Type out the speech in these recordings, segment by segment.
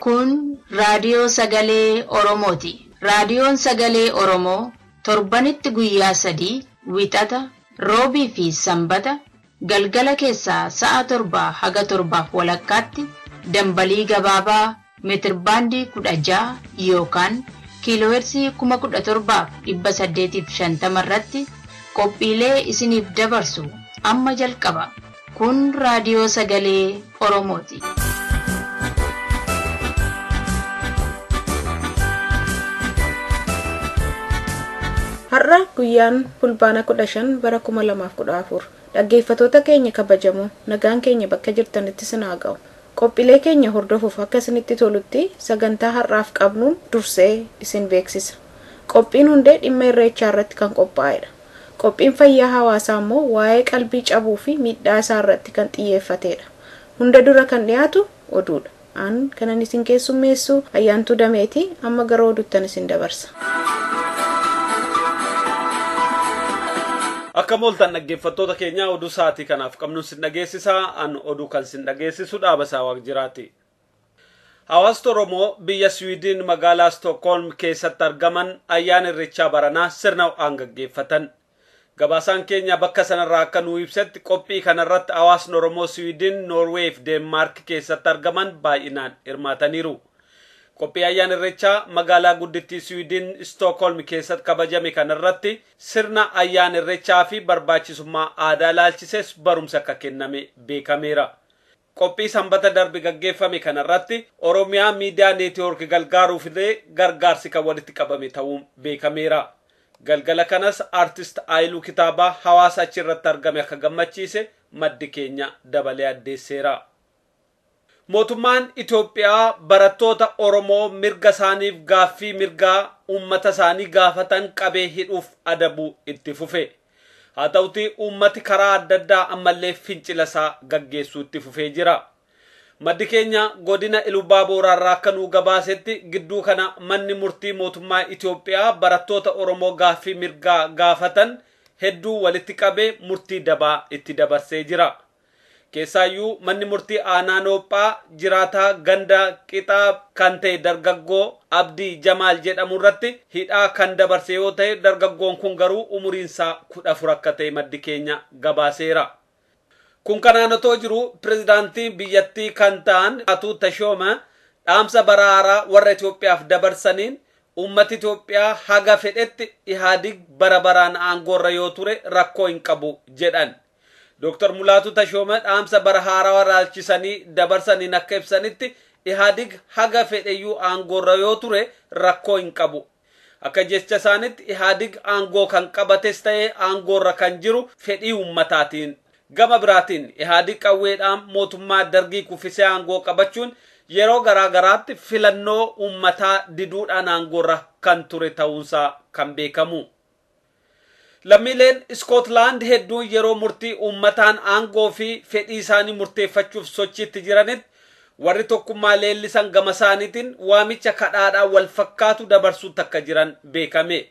Kun raadiyoo sagalee Oromooti. Raadiyoon sagalee Oromoo torbanitti guyyaa 3 Wixata, Roobii fi Sanbata galgala keessaa sa'a 7 haga 7:30 dambalii gabaabaa meetirbaandii 16 yookaan kiiloohertzii 17,850 irratti qophiilee isiniif dabarsu amma jalqaba. Kun raadiyoo sagalee Oromooti. Har'a guyyaan Fulbaana 15 bara 2014 dhaggeeffattoota keenya kabajamoo nagaan keenya bakka jirtanitti isin haa ga'u. Qophiilee keenya hordofuuf akka isinitti tolutti sagantaa har'aaf qabnuun dursee isin beeksisa. Qophiin hundee dhimma irreechaa irratti kan qophaa'edha. Qophiin fayyaa hawaasaa immoo waa'ee qalbii cabuu fi miidhaa isaa irratti kan xiyyeeffatedha. Hunda dura kan dhiyaatu oduudha. An kanan isin keessummeessu Ayyaantuu Dameetii amma gara oduuttan isin dabarsa. Akka mooltan dhaggeeffattoota keenyaa oduu sa'aatii kanaaf qabnu sin dhageessisaa. An oduu kan sin dhageessisu Dhaabasaa Waaqjiraati. Hawaasni Oromoo biyya Swiidin magaalaa Stookholm keessatti argaman ayyaana irreechaa baranaa sirna ho'aan gaggeeffatan. Gabaasaan keenya bakka sanarraa akka nuu ibsetti qophii kanarratti hawaasni Oromoo Swiidin, Noorweey fi Deenmaark keessatti argaman baay'inaan hirmaataniiru. Qophii ayyaana irreechaa magaalaa guddittii Swiidin Stookholm keessatti kabajame kanarratti sirna ayyaana irreechaa fi barbaachisummaa aadaa ilaalchises barumsa akka kenname beekameera. Qophii sanbata darbe gaggeeffame kanarratti Oromiyaa Miidiyaa Neetwoork gargaaruuf illee gargaarsi kan walitti qabame ta'uun beekameera. Galgala kanas aartist Aayiluu Kitaabaa hawaasa achirratti argame akka gammachiise maddi keenya dabalee addeesseera. Mootummaan Itoophiyaa barattoota Oromoo mirga isaaniif gaaffii mirgaa uummata isaanii gaafatan qabee hidhuuf adabuu itti fufe. Haa ta'uti uummati karaa adda addaa ammallee fincila isaa gaggeessuu itti fufee jira. Maddi keenya godina Ilubaa Booraarraa akka nuu gabaasetti gidduu kana manni murtii mootummaa Itoophiyaa barattoota Oromoo gaaffii mirgaa gaafatan hedduu walitti qabee murtii dabaa itti dabarsee jira. Keessaayyuu manni murtii aanaa Noophaa jiraataa ganda qixaa kan ta'e dargaggoo Abdii Jamaal jedhamu irratti hidhaa kan dabarse yoo ta'e dargaggoon kun garuu umuriinsaa 14 akka ta'e maddi keenya gabaaseera. Kun kanaan otoo jiru pirezidaantii biyyattii kan ta'an Atuu Tashooma dhaamsa bara haaraa warra Itoophiyaaf dabarsaniin uummati Itoophiyaa haga fedhetti Ihaadig bara baraan aangoorra yoo ture rakkoo hin qabu jedhan. Dr. Mulaatu Tashooma dhaamsa bara haaraa ilaalchisanii dabarsaniin akka ibsanitti Ihaadig haga fedheyyuu aangoorra yoo ture rakkoo hin qabu. Akka jecha isaanitti Ihaadig aangoo kan qabates ta'ee aangoorra kan jiru fedhii uummataatiin. Gama biraatiin Ihaadig qawweedhaan mootummaa dargii kuffisee aangoo qabachuun yeroo garaa garaatti filannoo uummataa diduudhaan aangoorra kan ture ta'uunsaa kan beekamu. Lammiileen Iskootlaand hedduun yeroo murtii uummataan aangoo fi fedhii isaanii murteeffachuuf sochiitti jiranitti warri tokkummaa leellisan gama isaaniitiin waamicha kadhaadhaan wal fakkaatu dabarsuutti akka jiran beekame.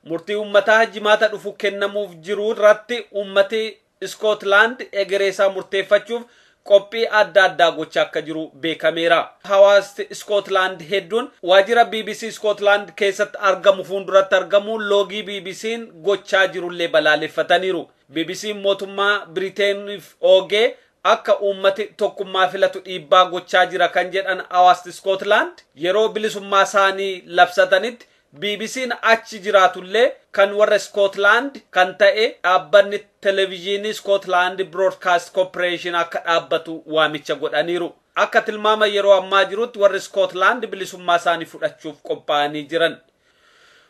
Murtii uummataa jimaata dhufu kennamuuf jiru irratti uummati Iskootlaand egeree isaa murteeffachuuf qophii adda addaa gochaa akka jiru beekameera. Hawaasni Iskootlaand hedduun waajjira BBC Iskootlaand keessatti argamu fuulduratti argamu loogii BBC'n gochaa jirullee balaaleffataniiru. BBC'n mootummaa Biriiteeniif oogee akka uummati tokkummaa filatu dhiibbaa gochaa jira kan jedhan hawaasni Iskootlaand yeroo bilisummaa isaanii labsatanitti BBC'n achi jiraatullee kan warra Iskootlaand kan ta'e dhaabbanni televezyiinii Iskootlaand Broadcast Corporation akka dhaabbatu waamicha godhaniiru. Akka tilmaama yeroo ammaa jirutti warri Iskootlaand bilisummaa isaanii fudhachuuf qophaa'anii jiran.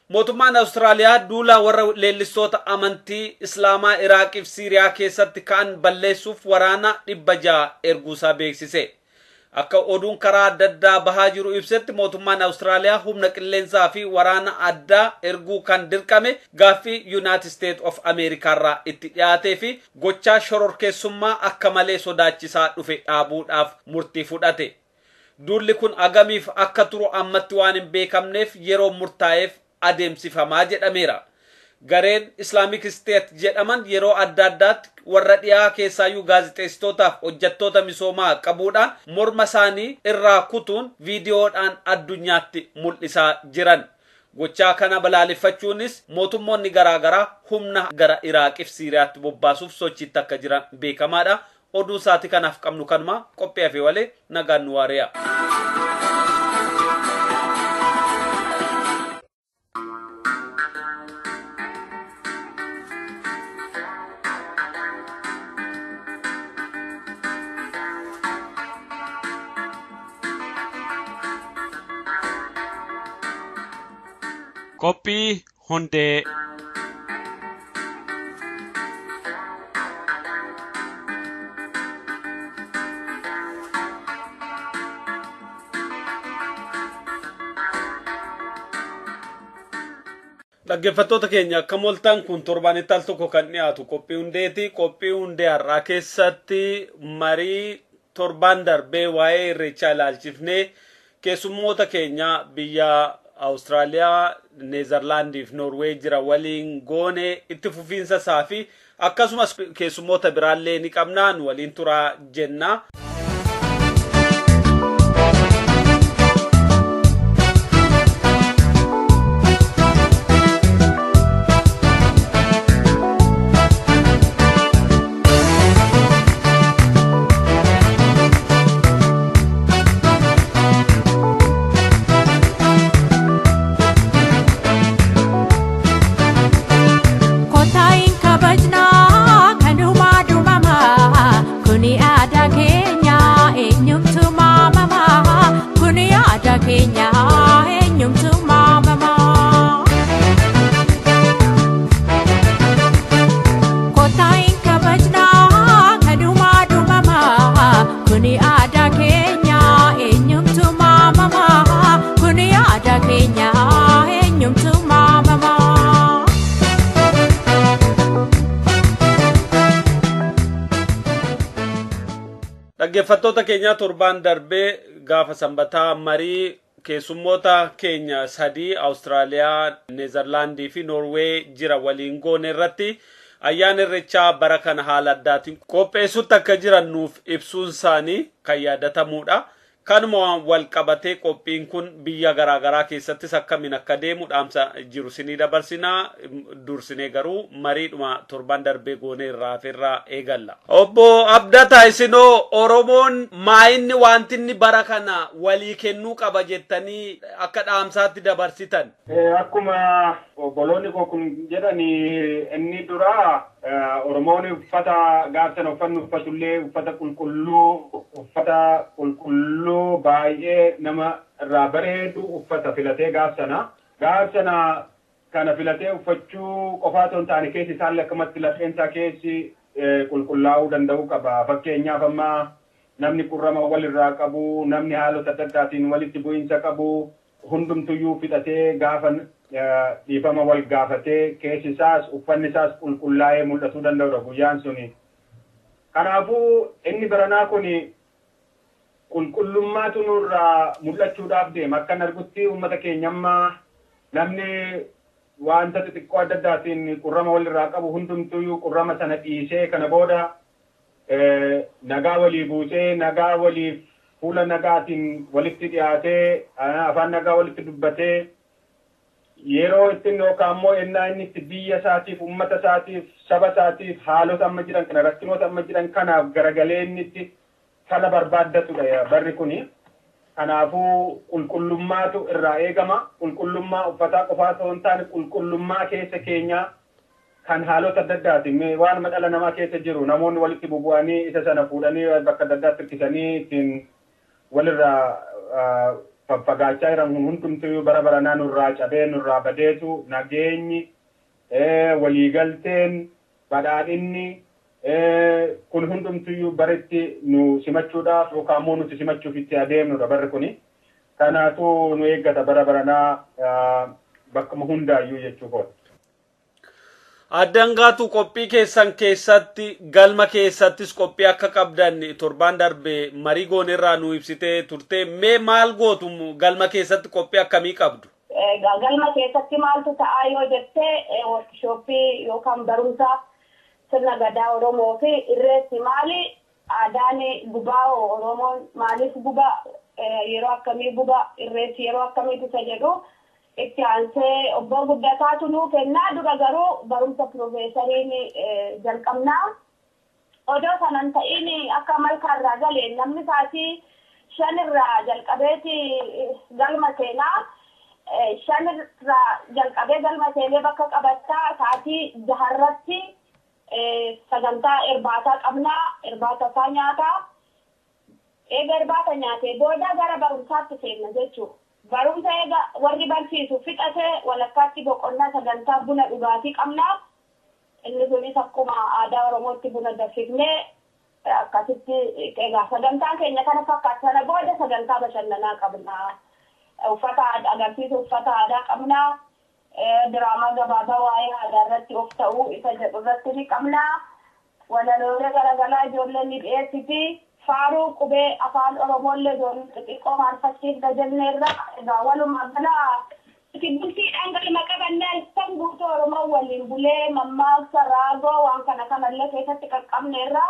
Mootummaan Awustiraaliyaa duula warra leellistoota amantii Islaamaa Iraaqii fi Siiriyaa keessatti ka'an balleessuuf waraana 600 erguusaa beeksise. Akka oduun karaa adda addaa bahaa jiru ibsetti mootummaan Awustiraaliyaa humna qilleensaa fi waraana addaa erguu kan dirqame gaaffii Yuunaayitid Steet of Ameerikaarraa itti dhiyaatee fi gochaa shororkeessummaa akka malee sodaachisaa dhufe dhaabuudhaaf murtii fudhate. Duulli kun agamiif akka turu ammatti waan hin beekamneef yeroo murtaa'eef adeemsifamaa jedhameera. Gareen Islamic State jedhaman yeroo adda addaatti warra dhiyaa keessaayyuu gaazexeessitootaaf hojjettoota misoomaa qabuudhaan morma isaanii irraa kutuun viidiyoodhaan addunyaatti mul'isaa jiran. Gochaa kana balaaleffachuunis mootummoonni garaagaraa humna gara Iraaqiif Siiriyaatti bobbaasuuf sochiitti akka jiran beekamaadha. Oduu isaati kanaaf qabnu kanuma qophii hafee walee nagaan nu waari'a. Qophii hundee. Dhaggeeffattoota keenya akkam ooltan kun torbaanitti al tokko kan dhiyaatu qophii hundeeti. Qophii hundee har'aa keessatti marii torbaan darbee waa'ee irreechaa ilaalchifnee keessummoota keenya biyya Awustiraaliyaa, Neezerlaandii fi Noorweey jira waliin goone itti fufiinsa isaa fi akkasumas keessummoota biraallee ni qabna nu waliin turaa jenna. Dhaggeeffattoota keenya torbaan darbee gaafa sanbataa marii keessummoota keenya sadii Awustiraaliyaa, Neezerlaandii fi Noorweey jira waliin goone irratti ayyaana irreechaa bara kana haala addaatiin qopheessutti akka jiran nuuf ibsuun isaanii kan yaadatamudha. Kanuma wal qabatee qophiin kun biyya garaagaraa keessattis akkamiin akka deemu dhaamsa jiru sinii dabarsinaa dursinee garuu mariidhuma torban darbee goonee irraa hafeerraa eegalla. Obbo Abdataa isinoo Oromoon maayinni wanti inni bara kana walii kennuu qaba jettanii akka dhaamsaatti dabarsitan. Akkuma obboloonni koo kun jedhan inni dura Oromoon uffata gaafsan uffanni uffatullee uffata qulqulluu baay'ee nama irraa bareedu uffata filatee gaafsana. Gaafsana kana filatee uffachuu qofaa otoo hin taane keessi isaallee akkamatti lafeensaa keessi qulqullaa'uu danda'uu qaba. Fakkeenyaaf amma namni qurrama walirraa qabu, namni haalota adda addaatiin walitti bu'iinsa qabu, hundumtuyyuu fixatee gaafa dhiifama wal gaafatee keessi isaas uffanni isaas qulqullaa'ee mul'atuu danda'udha guyyaan suni. Kanaafuu inni baranaa kun qulqullummaatu nurraa mul'achuudhaaf deema. Akkan argutti uummata keenya amma namni wanta xixiqqoo adda addaatiin qurrama walirraa qabu hundumtuyyuu qurrama sana dhiisee kana booda nagaa walii buusee nagaa waliif fuula nagaatiin walitti dhiyaatee afaan nagaa walitti dubbatee yeroo ittiin yookaan immoo ennaa inni itti biyya isaatiif uummata isaatiif saba isaatiif haalota amma jiran kana rakkinoota amma jiran kanaaf garagalee inni itti fala barbaaddatudha barri kuni. Kanaafuu qulqullummaatu irraa eegama. Qulqullummaa uffataa qofaa osoo hin taane qulqullummaa keessa keenyaa kan haalota adda addaatiin waan dhala namaa keessa jiru namoonni walitti bubu'anii isa sana fuudhanii bakka adda addaatti hirkisanii ittiin walirraa faffagaachaa jiran kun hundumtuu bara baranaa nurraa cabee nurraa badeetu nageenyi waliigalteen badhaadhinni kun hundumtuyyuu baritti nu simachuudhaaf yookaan immoo nuti simachuuf itti adeemnudha barri kuni. Kanaatu nu eeggata bara baranaa bakkuma hundaayyuu jechuu kooti. Addangaatu qophii keessan keessatti galma keessattis qophii akka qabdan torbaan darbe marii goonerraa nu ibsitee turte mee maal gootu galma keessatti qophii akkamii qabdu? Galma keessatti maaltu ta'aa yoo jettee, workshooppii yookaan barumsa sirna gadaa Oromoo fi irreessi maali, aadaan gubaa Oromoon maaliif gubaa, yeroo akkamii gubaa, irreessi yeroo akkamiitu isa jedhu itti aansee obbo Guddataatu nuu kennaa. Dura garuu barumsa piroofeesariin jalqabnaa. Odoo sanan ta'in akka malkaarraa galee namni sa'aatii 5 irraa jalqabeeti galma seenaa. 5 irraa jalqabee galma seenee bakka qabattaa, sa'aatii jaharratti sagantaa irbaataa qabnaa, irbaata isaa nyaataa. Eega irbaata nyaatee booda gara barumsaatti seenna jechuudha. Barumsa eega warri barsiisu fixate walakkaatti boqonnaa sagantaa buna dhugaatii qabnaa. Inni kunis akkuma aadaa Oromootti buna danfifnee akkasitti egaa sagantaan keenya kana fakkaata. Sana booda sagantaa bashannanaa qabnaa. Uffata agarsiisa uffata aadaa qabnaa. Diraamaa gabaabaa waa'ee aadaa irratti of ta'uu isa jedhu irratti ni qabnaa. Walaloolee garaagaraa ijoolleen ni dhiyeessiti. Faaruu qubee afaan Oromoollee ijoollee xixiqqoo faarfachiifna jenneerra. Egaa walumaa gala bultiidhaan galma qabannee halkan guutuu Oromoo waliin bulee mammaaksa, raagoo, waan kana kanallee keessatti qaqqabneerra.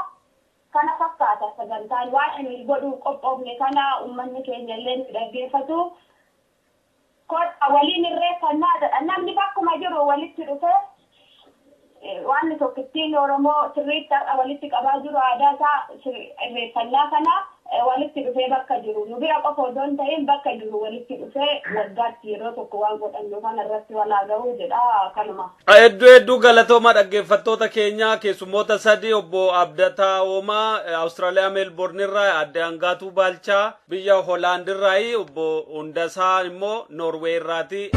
Kana fakkaata sagantaan waan inni godhuu qophoofne kana uummanni keenya illee nu dhaggeeffatu. Kottaa waliin irreeffannaa jedha. Namni bakkuma jiru walitti dhufe waan tokkittiin Oromoo sirriitti har'a walitti qabaa jiru aadaa isaa irreeffannaa kana walitti dhufee bakka jiru nu bira qofa odoo hin ta'in bakka jiru walitti dhufee waggaatti yeroo tokko waan godhannu kana irratti walaa ga'uu jedha kanuma. Hedduu hedduu galatooma. Dhaggeeffattoota keenya, keessummoota sadi, obbo Abdataa Oomaa Awustiraaliyaa Meelboorn irraa, adde Hangaatuu Baalchaa biyya Hoolaand irraa, obbo Hundasaa immoo Noorwee irraati.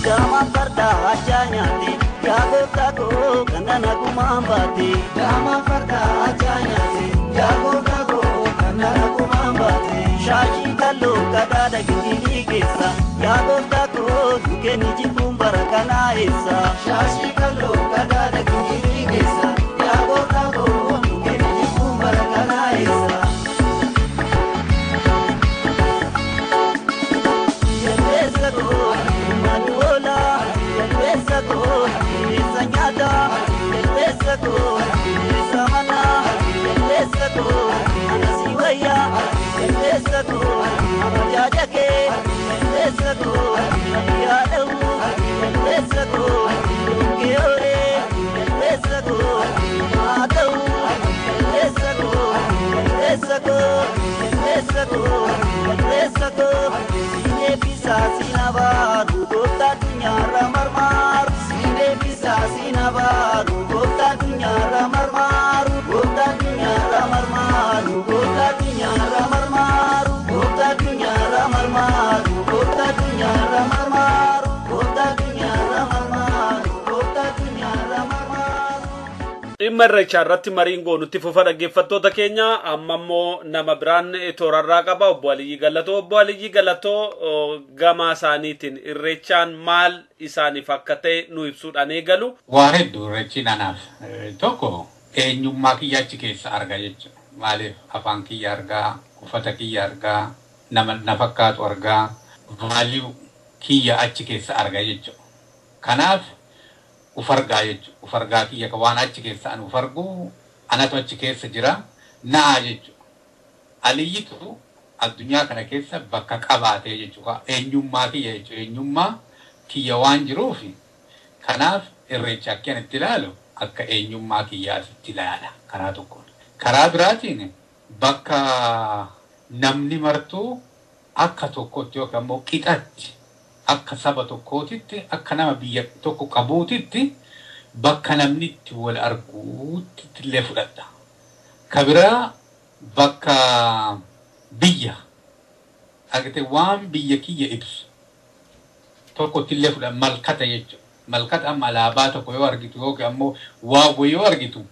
Dama farda achaa nyaate, yaa gooftaa koo kana nagumaan baate. Shaashii kalloo kadaada gingilii keessa, yaa gooftaa koo dukeenni jibbuun bara kanaa eessa. Shaashii kalloo kadaada gingilii keessa, yaa gooftaa koo dukeenni jibbuun bara kanaa eessa. Jaldeessa koo maali oola, jaldeessa koo bineensa nyaata, jaldeessa koo bineensa mana, jaldeessa koo anasii wayyaa, jaldeessa koo amajaaja kee, jaldeessa koo yaa dha'u, jaldeessa koo yonkee horee, jaldeessa koo maa ta'u, jaldeessa koo, jaldeessa koo, jaldeessa koo, jaldeessa koo, siin eebbisaa siin abaaru gooftaa addunyaarra marmaaru, siin eebbisaa siin abaaru gooftaa addunyaarra marmaaru, gooftaa addunyaarra marmaaru, gooftaa addunyaarra marmaaru, gooftaa addunyaarra marmaaru, gooftaa addunyaarra marmaaru, gooftaa addunyaarra marmaaru, gooftaa addunyaarra marmaaru. Dhimma irreechaa irratti mariin goonutti fufa. Dhaggeeffattoota keenya, amma immoo nama biraan toorarraa qaba, obbo Aliyyii Galatoo. Obbo Aliyyii Galatoo gama isaaniitiin irreechaan maal isaaniif akka ta'e nu ibsuudhaan eegalu. Waan hedduu irreechi anaaf tokko eenyummaa kiyya achi keessa arga jechuudha. Maaliif? Afaan kiyya argaa, uffata kiyya argaa, nama na fakkaatu argaa, value kiyya achi keessa arga jechuudha. Kanaaf uf argaa jechuudha. Uf argaa kiyya waan achi keessa an uf argu anatu achi keessa jira na'a jechuudha. Aliyyitu addunyaa kana keessa bakka qabaatee jechuudha. Eenyummaa kiyya jechuudha. Eenyummaa kiyya waan jiruuf kanaaf irreecha akka itti ilaalu akka eenyummaa kiyyaatti ilaala karaa tokkoon. Karaa biraatiin bakka namni martuu akka tokkotti yookaan immoo qixatti Akka saba tokkootitti, akka nama biyya tokko qabuutitti bakka namni itti wal arguutti illee fudhadha. Ka biraa bakka biyya argite waan biyya kiyya ibsu tokkotti illee fudhadha malkata jechuudha. Malkata amma alaabaa tokko yoo argitu yookiin ammoo waa wayii yoo argitu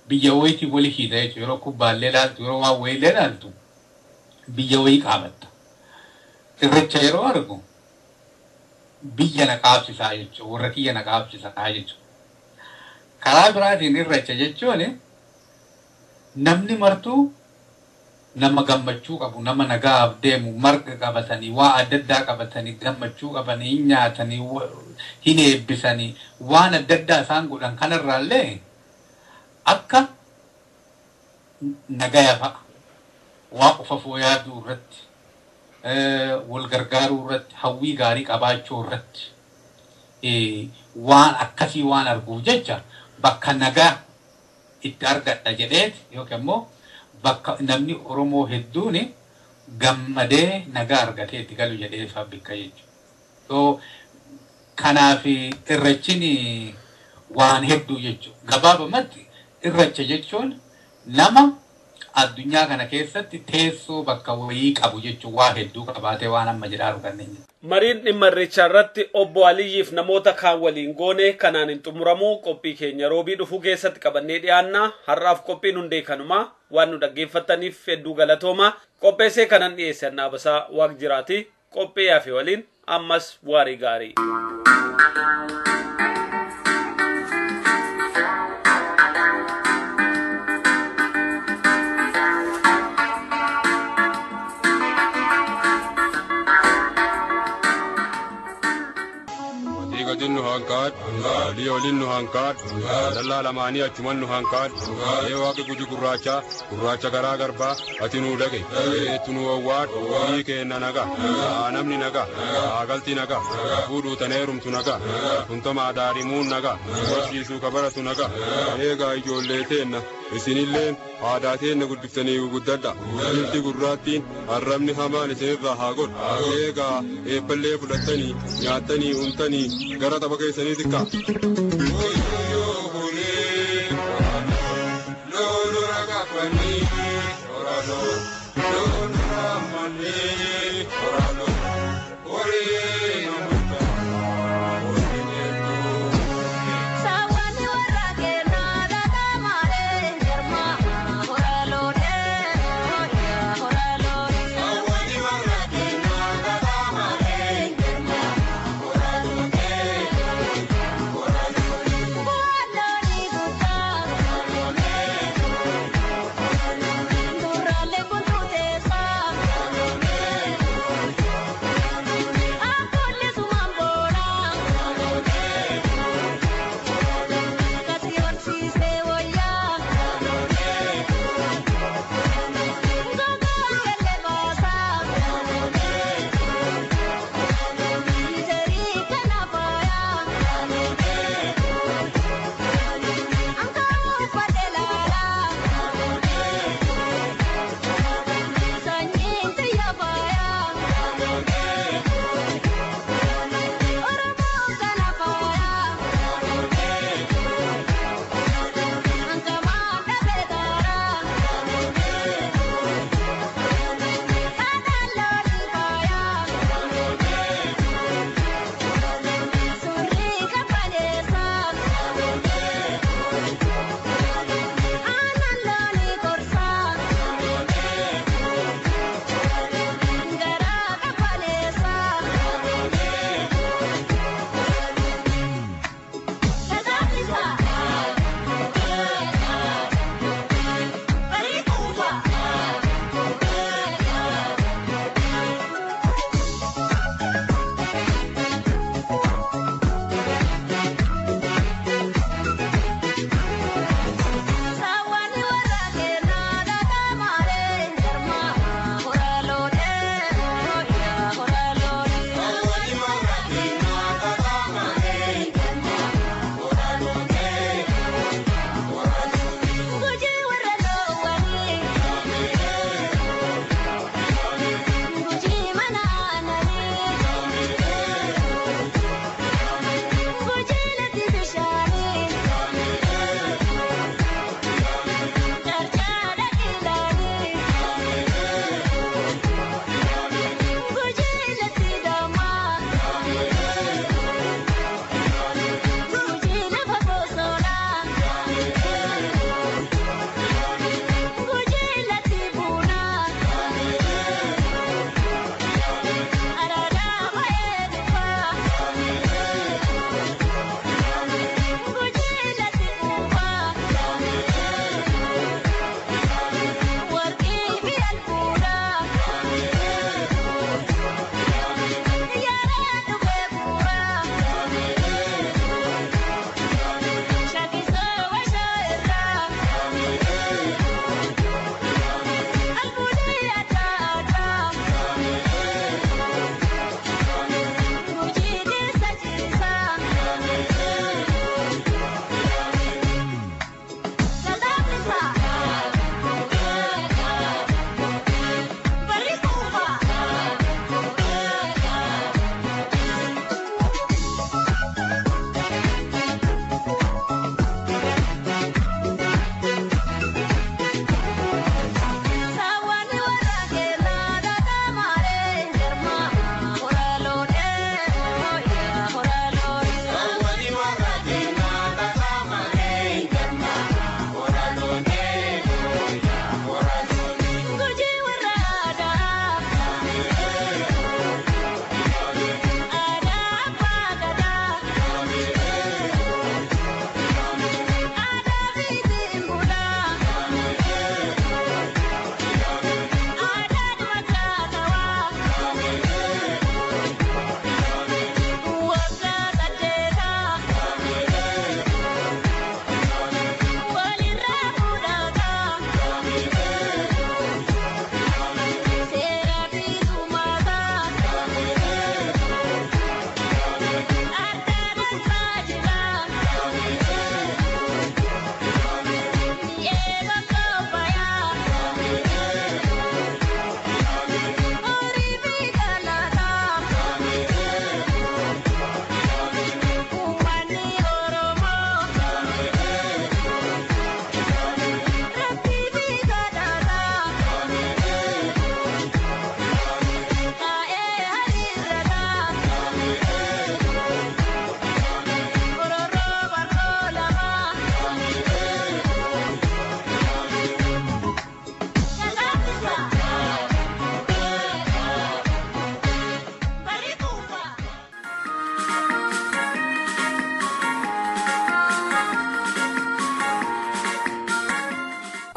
biyya wayiitiin wali hiita jechuudha. Yeroo kubbaallee ilaaltu yeroo waa wayiillee ilaaltu biyya wayii qaabatta. Irreecha yeroo argu biyya na qaabsisaa jechuudha. Warra kiyya na qaabsisaa jechuudha. Karaa biraatiin irreecha jechuun namni martuu nama gammachuu qabu, nama nagaaf deemu, marga qabatanii, waa adda addaa qabatanii, gammachuu qabanii, hin nyaatanii, hin eebbisanii, waan adda addaa isaan godhan kanarraallee akka nagaya fa'a waa qofa yaaduu irratti, wal gargaaruu irratti, hawwii gaarii qabaachuu irratti waan akkasii waan arguuf jecha bakka nagaa itti argadha jedheet yookiin immoo bakka namni Oromoo hedduun gammadee nagaa argatee itti galu jedhee isaa bikka jechuudha. So kanaaf irreechin waan hedduu jechuudha. Gabaabumatti irreecha jechuun nama addunyaa kana keessatti teessoo bakka wayii qabu jechuun waa hedduu qabaatee waan amma jedhaa kanneen. Mariin dhimma irreechaa irratti obbo Aliyyiif namoota kaan waliin goone kanaan hin xumuramu qophii keenya roobii dhufuu keessatti qabannee dhiyaanna. Har'aaf qophiin hundee kanuma waan nu dhaggeeffattaniif hedduu galatooma. Qopheessee kanan dhiyeesse Annaabasaa Waaqjiraati. Qophii hafe waliin ammas waarii gaarii. Nu hankaadhu olii oliin nu hankaadhu dallaa lamaanii achuman nu hankaadhu ee waaqi guji gurraacha gurraacha garaa garbaa ati nuu dhage eettu nu owwaadhu biyyi keenna naga haa namni naga haa galti naga fuudhuu taneerumtu naga kuntamaa daarimuun naga barsiisuu kabaratu naga eegaa ijoollee teenna isinilleen aadaa teenna guddiftanii guguddadha ilti gurraattiin arrabni hamaan isinirraa haa godhu eegaa eebballee fudhattanii nyaattanii untanii gara tapha keessanii xiqqaa.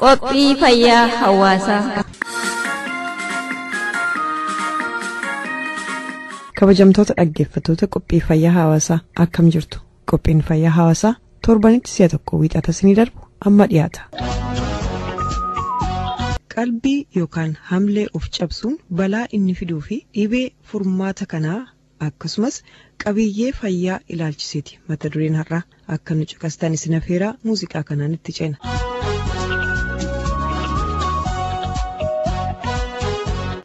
Qophii fayyaa hawaasaa. Kabajamtoota dhaggeeffattoota qophii fayyaa hawaasaa akkam jirtu? Qophiin fayyaa hawaasaa torbanitti si'a tokko wiixata isinii darbu amma dhiyaata. Qalbii yookaan hamlee of cabsuun balaa inni fiduu fi dhibee furmaata kanaa akkasumas qabiyyee fayyaa ilaalchiseeti mata dureen har'aa akka nu caqastan isin afeeraa muuziqaa kanaan itti ceena.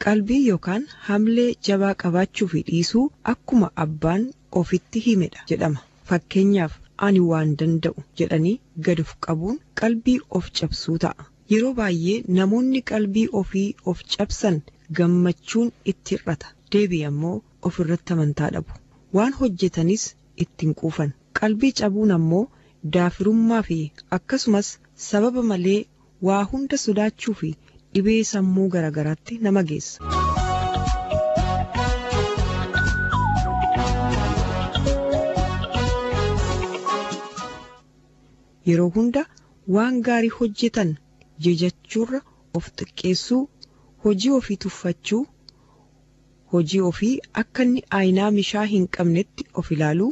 Qalbii yookaan hamlee jabaa qabaachuu fi dhiisuu akkuma abbaan ofitti himedha jedhama. Fakkeenyaaf ani waan danda'u jedhanii gad of qabuun qalbii of cabsuu ta'a. Yeroo baay'ee namoonni qalbii ofii of cabsan gammachuun itti hir'ata. Deebii ammoo ofirratti amantaa dhabu. Waan hojjetanis ittiin quufan. Qalbii cabuun ammoo daafirummaa fi akkasumas sababa malee waa hunda sodaachuu fi dhibee sammuu garaagaraatti nama geessa. Yeroo hunda waan gaarii hojjetan jejachuurra of xiqqeessuu, hojii ofii tuffachuu, hojii ofii akka inni aayinaa mishaa hin qabnetti of ilaaluu,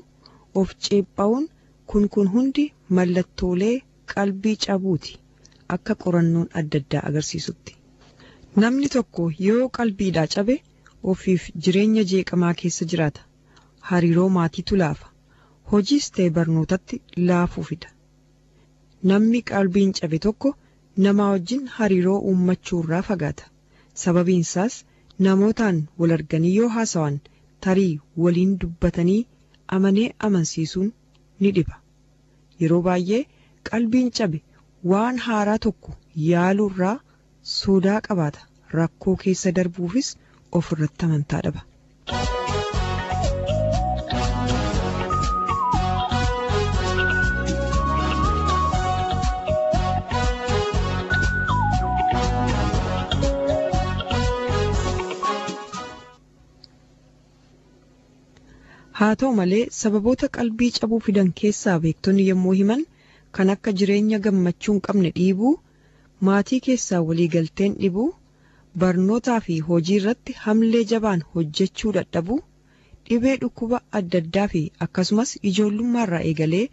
of ceepha'uun kun hundi mallattoolee qalbii cabuuti akka qorannoon adda addaa agarsiisutti. Namni tokko yoo qalbiidhaa cabe ofiif jireenya jeeqamaa keessa jiraata. Hariiroo maatiitu laafa. Hojiis ta'e barnootatti laafuu fida. Namni qalbiin cabe tokko namaa wajjin hariiroo uummachuurraa fagaata. Sababiin isaas namootaan wal arganii yoo haasawan tarii waliin dubbatanii amanee amansiisuun ni dhiba. Yeroo baay'ee qalbiin cabe waan haaraa tokko yaaluurraa sodaa qabaata. Rakkoo keessa darbuufis ofirratti amantaa dhaba. Haa ta'u malee sababoota qalbii cabuu fidan keessaa beektonni yommuu himan kan akka jireenya gammachuu hin qabne dhiibuu, maatii keessaa waliigalteen dhibuu, barnootaa fi hojii irratti hamlee jabaan hojjechuu dadhabuu, dhibee dhukkuba adda addaa fi akkasumas ijoollummaarraa eegalee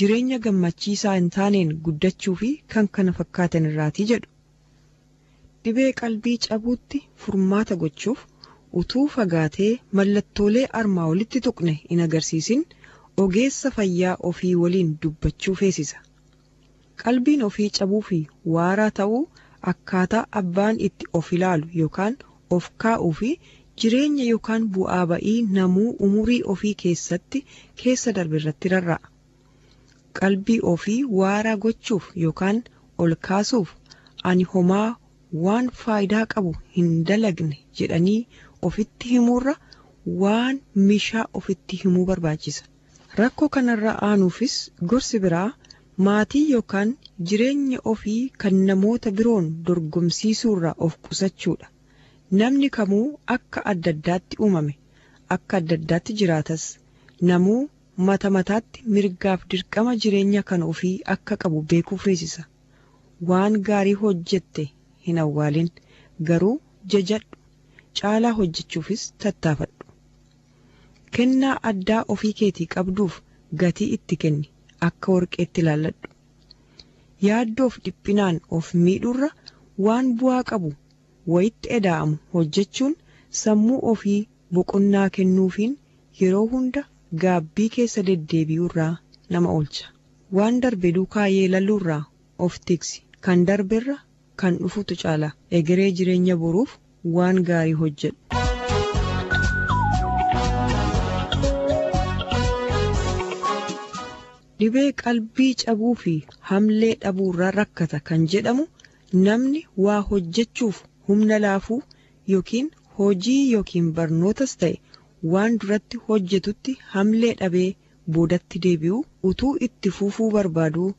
jireenya gammachiisaa hin taaneen guddachuu fi kan kana fakkaatan irraatii jedhu. Dhibee qalbii cabuutti furmaata gochuuf utuu fagaatee mallattoolee armaa olitti tuqne hin agarsiisin ogeessa fayyaa ofii waliin dubbachuu feesisa. Qalbiin ofii cabuu fi waaraa ta'uu akkaataa abbaan itti of ilaalu yookaan of kaa'uu fi jireenya yookaan bu'aa ba'ii namuu umurii ofii keessatti keessa darbe irratti rarra'a. Qalbii ofii waaraa gochuuf yookaan ol kaasuuf ani homaa waan faayidaa qabu hin dalagne jedhanii ofitti himuurra waan mishaa ofitti himuu barbaachisa. Rakkoo kanarra aanuufis gorsi biraa maatii yookaan jireenya ofii kan namoota biroon dorgomsiisuurraa of qusachuudha. Namni kamuu akka adda addaatti uumame, akka adda addaatti jiraatas. Namuu mata mataatti mirgaaf dirqama jireenya kan ofii akka qabu beekuu feesisa. Waan gaarii hojjette hin awwaalin, garuu jajadhu. Caalaa hojjechuufis tattaafadhu. Kennaa addaa ofii keetii qabduuf gatii itti kenni, akka warqeetti ilaalladhu. Yaaddoof dhiphinaan of miidhuurra waan bu'aa qabu wayitti eda'amu hojjechuun sammuu ofii boqonnaa kennuufiin yeroo hunda gaabbii keessa deddeebi'uurraa nama oolcha. Waan darbe duukaa yeelaluurraa of tiksi. Kan darberra kan dhufutu caala. Egeree jireenya boruuf waan gaarii hojjedhu. Dhibee qalbii cabuu fi hamlee dhabuurraa rakkata kan jedhamu namni waa hojjechuuf humna laafuu yookiin hojii yookiin barnootas ta'e waan duratti hojjetutti hamlee dhabee boodatti deebi'u utuu itti fufuu barbaaduu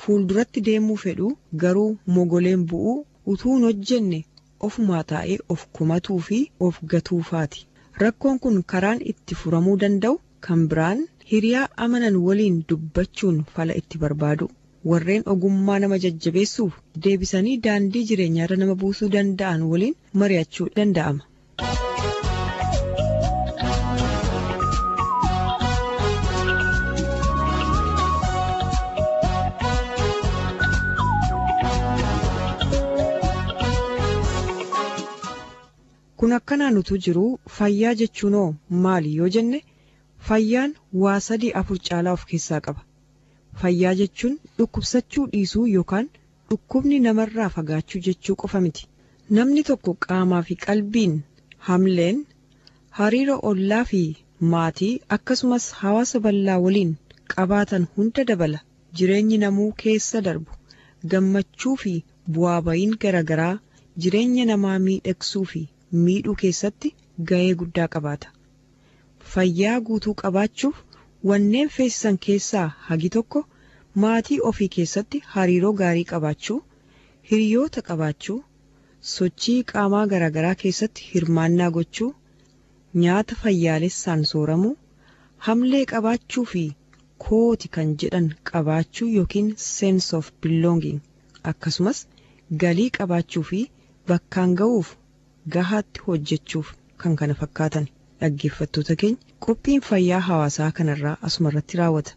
fuulduratti deemuu fedhu garuu mogoleen bu'uu utuu hin hojjenne ofumaa taa'ee of kumatuu fi of gatuufaati. Rakkoon kun karaan itti furamuu danda'u kan biraan hiriyaa amanan waliin dubbachuun fala itti barbaadu. Warreen ogummaa nama jajjabeessuuf deebisanii daandii jireenyaarra nama buusuu danda'an waliin mari'achuu danda'ama. Kun akkanaan utuu jiruu fayyaa jechuunoo maali yoo jenne fayyaan waa sadii afur caalaa of keessaa qaba. Fayyaa jechuun dhukkubsachuu dhiisuu yookaan dhukkubni namarraa fagaachuu jechuu qofa miti. Namni tokko qaamaa fi qalbiin hamleen hariiroo ollaa fi maatii akkasumas hawaasa bal'aa waliin qabaatan hunda dabala. Jireenyi namuu keessa darbu gammachuu fi bu'aa ba'iin garaagaraa jireenya namaa miidhagsuu fi miidhuu keessatti ga'ee guddaa qabaata. Fayyaa guutuu qabaachuuf wanneen feesisan keessaa hagi tokko maatii ofii keessatti hariiroo gaarii qabaachuu, hiriyoota qabaachuu, sochii qaamaa garaagaraa keessatti hirmaannaa gochuu, nyaata fayyaalessaan sooramuu, hamlee qabaachuu fi kooti kan jedhan qabaachuu yookiin sense of belonging akkasumas galii qabaachuu fi bakkaan ga'uuf gahaatti hojjechuuf kan kana fakkaatan. Dhaggeeffattoota keenya qophiin fayyaa hawaasaa kanarraa asuma irratti raawwata.